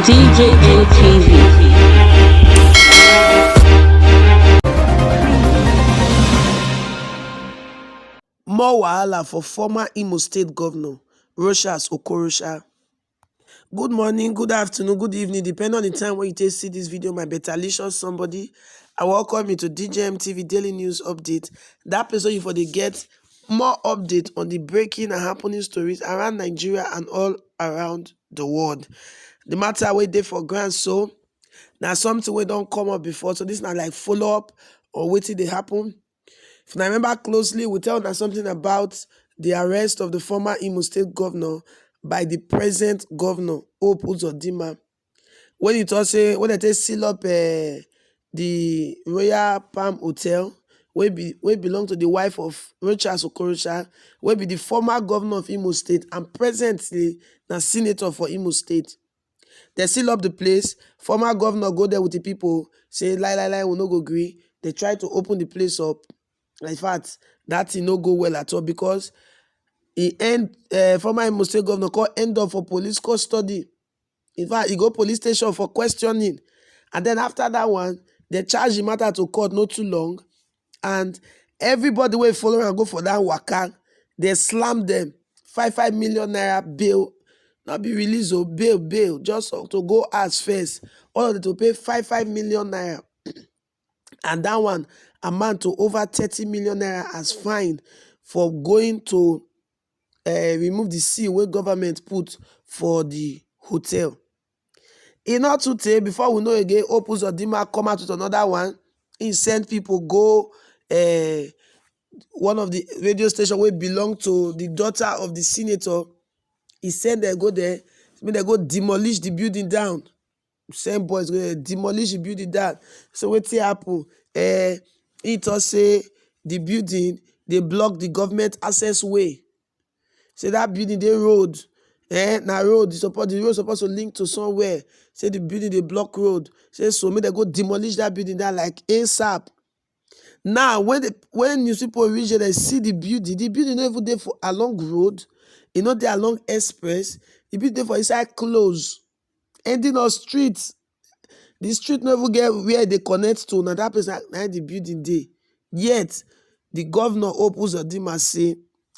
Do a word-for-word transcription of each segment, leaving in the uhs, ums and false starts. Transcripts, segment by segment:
C J N T V. More wahala for former Imo State Governor Rochas Okorosha. Good morning, good afternoon, good evening, depending on the time when you take see this video, my better licious somebody. I welcome you to D J M T V Daily News Update. That person you for dey get more update on the breaking and happening stories around Nigeria and all around the world. The matter wey dey for ground so na something wey don come up before. So this na like follow up or wetin dey happen. If I remember closely, we tell una something about the arrest of the former Imo State governor by the present governor, Hope Uzodinma. When he talk say, when they take seal up uh, the Royal Palm Hotel, wey be wey belong to the wife of Rochas Okorosha, wey be the former governor of Imo State and presently na senator for Imo State. They seal up the place. Former governor go there with the people, say, lie, lie, lie, we no go gree. They try to open the place up. In fact, that thing no go well at all because he end uh, former Imo State governor come end up for police custody. In fact, he go police station for questioning. And then after that one, they charge the matter to court not too long. And everybody wey follow am go for that waka, they slam them. Five five million naira bail, not be release o, bail, bail, just to go as first. All of them to pay five five million naira. And that one amount to over thirty million naira as fine for going to uh, remove the seal wey government put for the hotel. E not too tey before we know again, Hope Uzodinma come out with another one. He send people go uh, one of the radio station wey belong to the daughter of the senator. He send them go there, make dem go demolish the building down. Send boys go there, demolish the building down. So wetin happen? Eh, he talk say the building dey block the government access way. Say that building dey road. Eh, na road e suppose, the road suppose to link to somewhere. Say the building dey block road. Say so make dem go demolish that building down like ASAP. Now when the when news people reach there, they see the building. The building no even dey for along road. E no dey along express. The building dey for inside close, ending of street. The street no even get where they connect to. Na that place na na the building dey. Yet the governor Hope Uzodinma say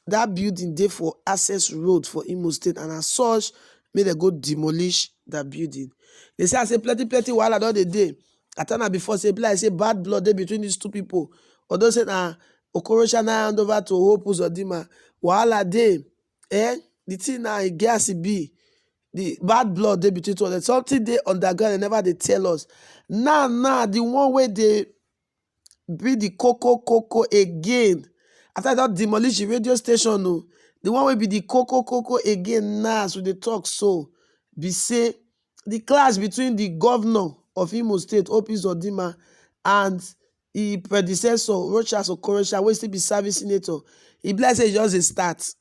that building dey for access road for Imo State, and as such, make dem go demolish that building. They say I say plenty plenty wahala don dey dey. I tell una before say e be like say bad blood dey between these two people. Although say na Okorosha na hand over to Hope Uzodinma, wahala dey. Eh, the thing na e get as e be. The bad blood dey between two of them. Something dey underground, they never dey tell us. Now now the one wey dey be the koko koko again. After I don demolish the radio station o, the one wey be the koko koko again now as we dey talk so be say the clash between the governor of Imo State, Hope Uzodinma, and his predecessor, Rochas Okorosha, wey still be serving senator, e be like say e just dey start.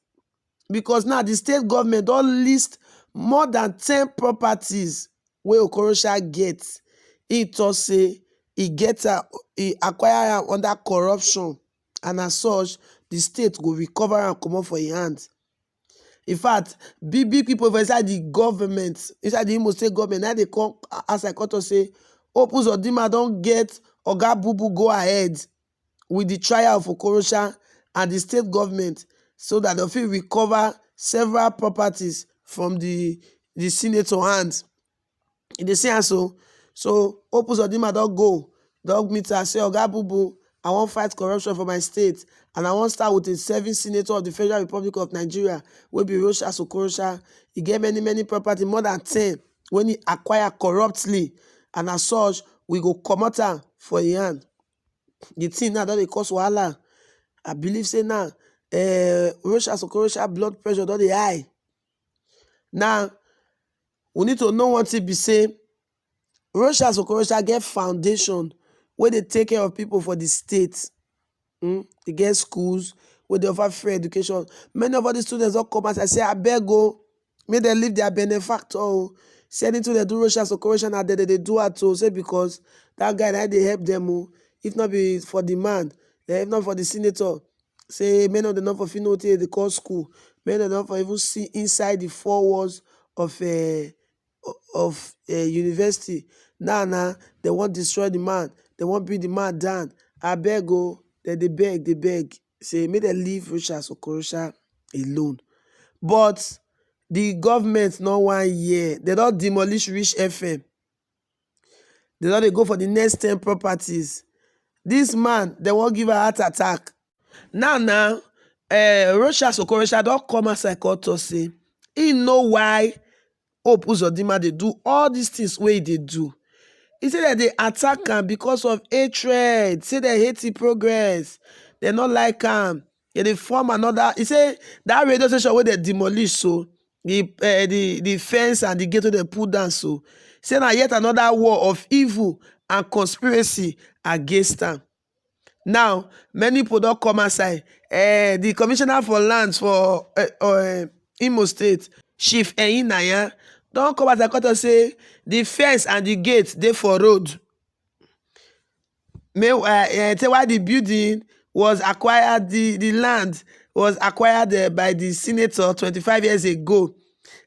Because now the state government don list more than ten properties wey Okorosha get. He talk say e get am, e acquire am under corruption, and as such, the state go recover am comot for im hand. In fact, big big people for inside the government, inside the Imo State government, now they come outside come talk say Hope Uzodinma don get Oga Bubu go ahead with the trial of Okorosha and the state government so that they fit recover several properties from the the senator hand. You dey see am so? So Hope Uzodinma don go, don meet her, say, Oga Bubu, I wan fight corruption for my state, and I wan start with a serving senator of the Federal Republic of Nigeria, wey be Rochas Okorosha. E get many many property, more than ten, wey he acquire corruptly, and as such, we go comot am for im hand. The thing now don dey cause wahala. I believe say now, eh, Rochas Okorosha blood pressure don dey high. Now, we need to know one thing be say, Rochas Okorosha get foundation wey dey take care of people for the state. Mm? E get schools wey dey offer free education. Many of all these students don come out and say, abeg o, make dem leave their benefactor o. Say anything dem do Rochas Okorosha na dem dem dey do am to, say because that guy na dey help them o. If not be for the man, eh, if not for the senator, say many of them no for fit know wetin dey call school. Many of them no for even see inside the four walls of uh, of uh, university. Now, now, they want destroy the man. They want bring the man down. I beg, oh, they, they beg, they beg. Say, make they leave Rochas Okorocha alone. But the government, not one year, they don't demolish Rich F M. They don't they go for the next ten properties. This man, they won't give a heart attack. Now, now, uh, Rochas Okorocha don't come outside court to say, he know why Hope Uzodinma they do all these things where they do. He said that they attack him because of hatred. Say they hate the progress. They not like him. They dey form another. He say that radio station where they demolish so the uh, the the fence and the gate wey dem put down so, say na yet another war of evil and conspiracy against am. Now, many people don come outside. Uh, the commissioner for lands for uh, uh, Imo State, Chief Eyin Naya, don come outside come talk say the fence and the gate dey for road. Meanwhile, uh, say why the building was acquired, the, the land was acquired uh, by the senator twenty-five years ago,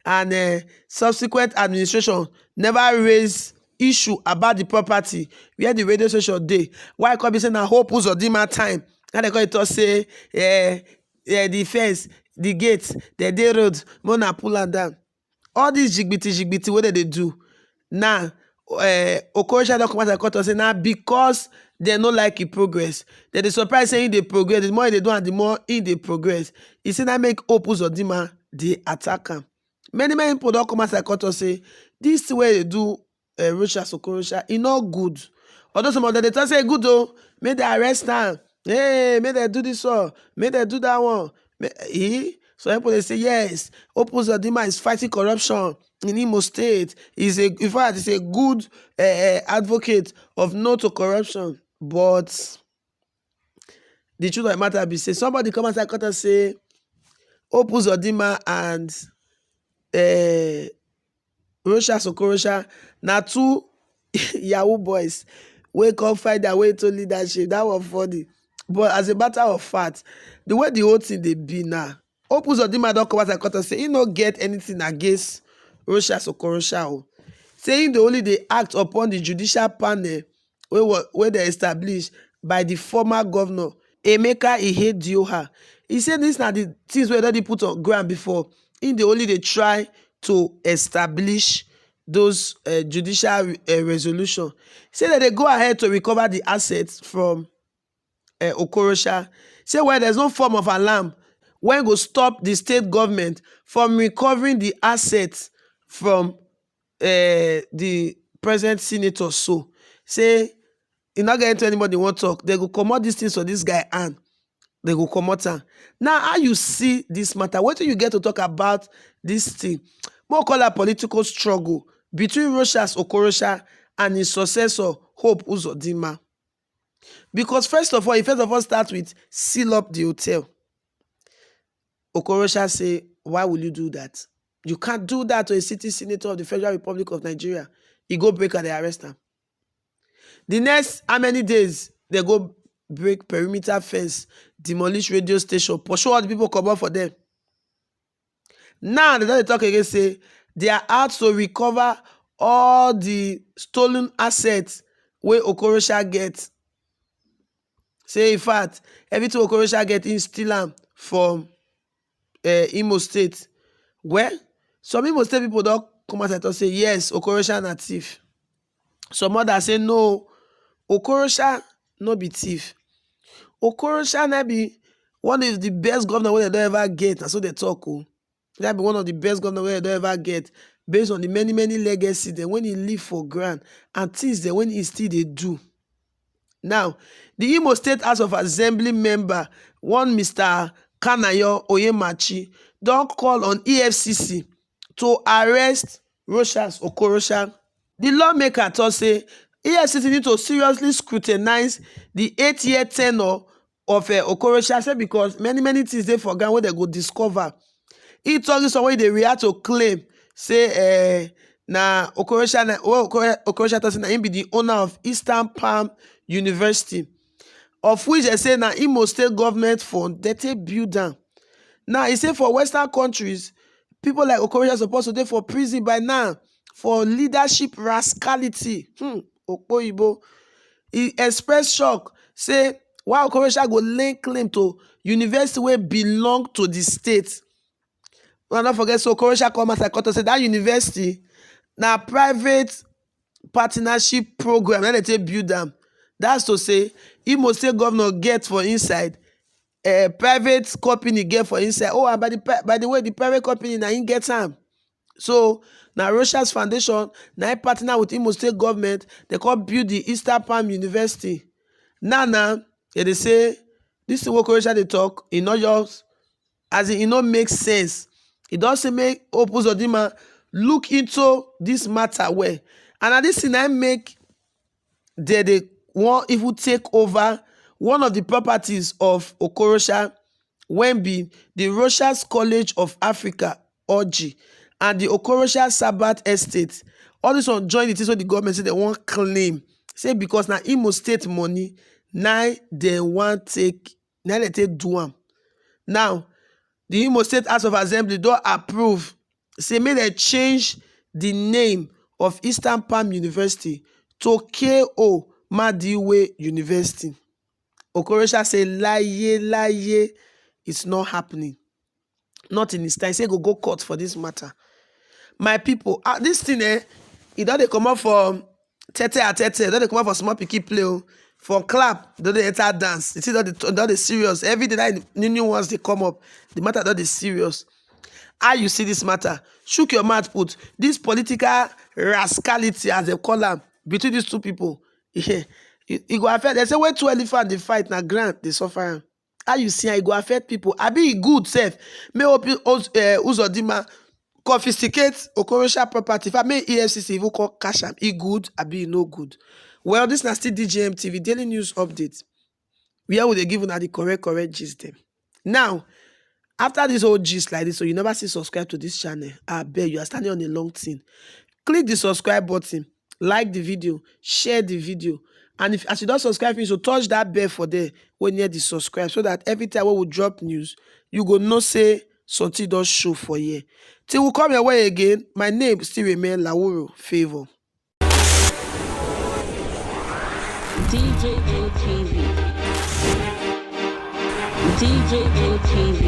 and uh, subsequent administration never raise issue about the property where the radio station dey. Why come be say na Hope Uzodinma time? Now they come dey talk say, eh, eh, the fence, the gate, the day road, mona pull am down. All these jigbiti jigbiti wey dem dey do now, eh, Okorocha don come out and come talk say na because dem no like e progress. Dem dey surprise say e dey progress. The more e dey do am, the more e dey progress. E say na make Hope Uzodinma dey attack am. Many many people don come out and come talk say this thing wey e dey do uh, Rochas Okorocha, e no good. Although some of them dey talk say e good o, make dem arrest am, hey, make dem do this one, make dem do that one. May, he, some people dey say yes, Hope Uzodinma is fighting corruption in Imo State. He's a, in fact, he's a good uh, uh, advocate of no to corruption. But the truth of the matter be say somebody come outside come talk say Hope Uzodinma and uh, Rochas Okorocha na two yahoo boys wey come find their way to leadership. That one funny. But as a matter of fact, the way the whole thing dey be now, Hope Uzodinma don come out and come talk say he no get anything against Rochas Okorocha o. Say he dey only dey act upon the judicial panel wey wa- wey dem establish by the former governor Emeka Ihedioha. He say these na the things wey already put on ground before. He dey only dey try to establish those uh, judicial uh, resolution. Say that they go ahead to recover the assets from uh, Okorocha. Say well, there's no form of alarm when go stop the state government from recovering the assets from uh, the present senator. So say e no get anything anybody wan talk. They go comot these things for this guy hand. They go comot am. Now, how you see this matter? What do you get to talk about this thing? More call a political struggle between Rochas Okorocha and his successor Hope Uzodinma. Because first of all, he first of all start with seal up the hotel. Okorocha say, why will you do that? You can't do that to a sitting senator of the Federal Republic of Nigeria. He go break and they arrest him. The next how many days they go break perimeter fence, demolish radio station, pursue all the people comot for them. Now they don dey talk again say they are out to recover all the stolen assets wey Okorocha get. Say in fact, everything Okorocha get, he steal am from uh, Imo State. Well, some Imo State people don come out and talk say yes, Okorocha na thief. Some others say no, Okorocha no be thief. Okorocha na be one of the best governor wey dem don ever get, na so they talk o. That be one of the best governor wey dem don ever get, based on the many many legacy dem when he leave for ground and things dem when he still dey do. Now, the Imo State House of Assembly member, one Mister Kanayo Oyemachi, don call on E F C C to arrest Rochas Okorocha. The lawmaker talk say E F C C need to seriously scrutinize the eight-year tenure of uh, Okorocha, say because many many things dey for ground wey dem go discover. He talk this one wey dey react to claim say uh, na Okorocha na wey Okoro- Okorocha talk say na him be the owner of Eastern Palm University, of which they say na Imo State government fund they take build am. Now he say for Western countries, people like Okorocha suppose to dey for prison by now for leadership rascality. Hmm, Okpoyibo. He express shock, say why Okorocha go lay claim to university wey belong to the state. Una no forget, so Okorocha come outside come talk say that university na private partnership program na dem take build am. That's to say, Imo State governor get for inside, eh, private company get for inside. Oh, and by the pri-, by the way, the private company na him get am. So na Rochas Foundation na him partner with Imo State government. They come build the Eastern Palm University. Now, now, they dey say this thing wey Okorocha dey talk, e no just, as in, e no make sense. E don say make Hope Uzodinma look into this matter well. And na this thing na make they dey wan even take over one of the properties of Okorocha, wey be the Rochas College of Africa, Orji, and the Okorocha Sabbath Estate. All this one join the things wey the government say they wan claim. Say because na Imo State money, na dem wan take, na dem take do am. Now, the Imo State House of Assembly don approve say make dem change the name of Eastern Palm University to K O Madiwe University. Okorocha say, "Laye, laye, it's not happening." Not in his time. Say go go court for this matter. My people, ah, this thing, eh, e don dey comot for tete a tete, e don dey comot for small pikin play o. For clap, e don dey enter dance. The thing don dey, don dey serious. Every day, na new, new ones dey come up. The matter don dey serious. How you see this matter? Chook your mouth put. This political rascality, as they call am, between these two people, e, e go affect. They say when two elephant dey fight, na ground dey suffer am. How you see am? E go affect people. Abi e good sef make Hope Uz-, eh, Uzodinma confiscate Okorocha property? If I make E F C C even come catch am, e good abi e no good? Well, this na still D J M T V daily news update, where we dey give una the correct, correct gist dem. Now, after this whole gist like this, so you never see subscribe to this channel, I beg you, are standing on a long thing. Click the subscribe button, like the video, share the video. And if, as you don subscribe finish, so touch that bell for there wey near the subscribe, so that every time wey we drop news, you go know say something don show for here. Till we come your way again, my name still remain Lawuro Favour. D J N T V. D J N T V.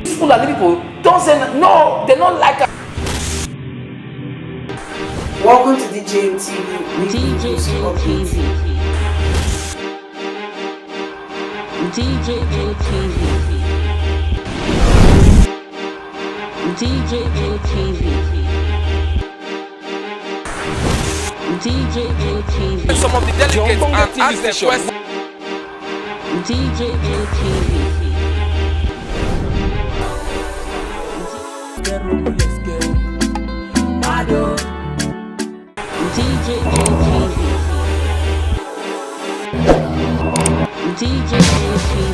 These Fulani people don't say n-, no, they don't like us. Welcome to D J N T V. D J N T V. D J N T V. D J N T V. D J N T V. Some of the delegates and ask them questions. D J N T V. D J N T V. D J N T V.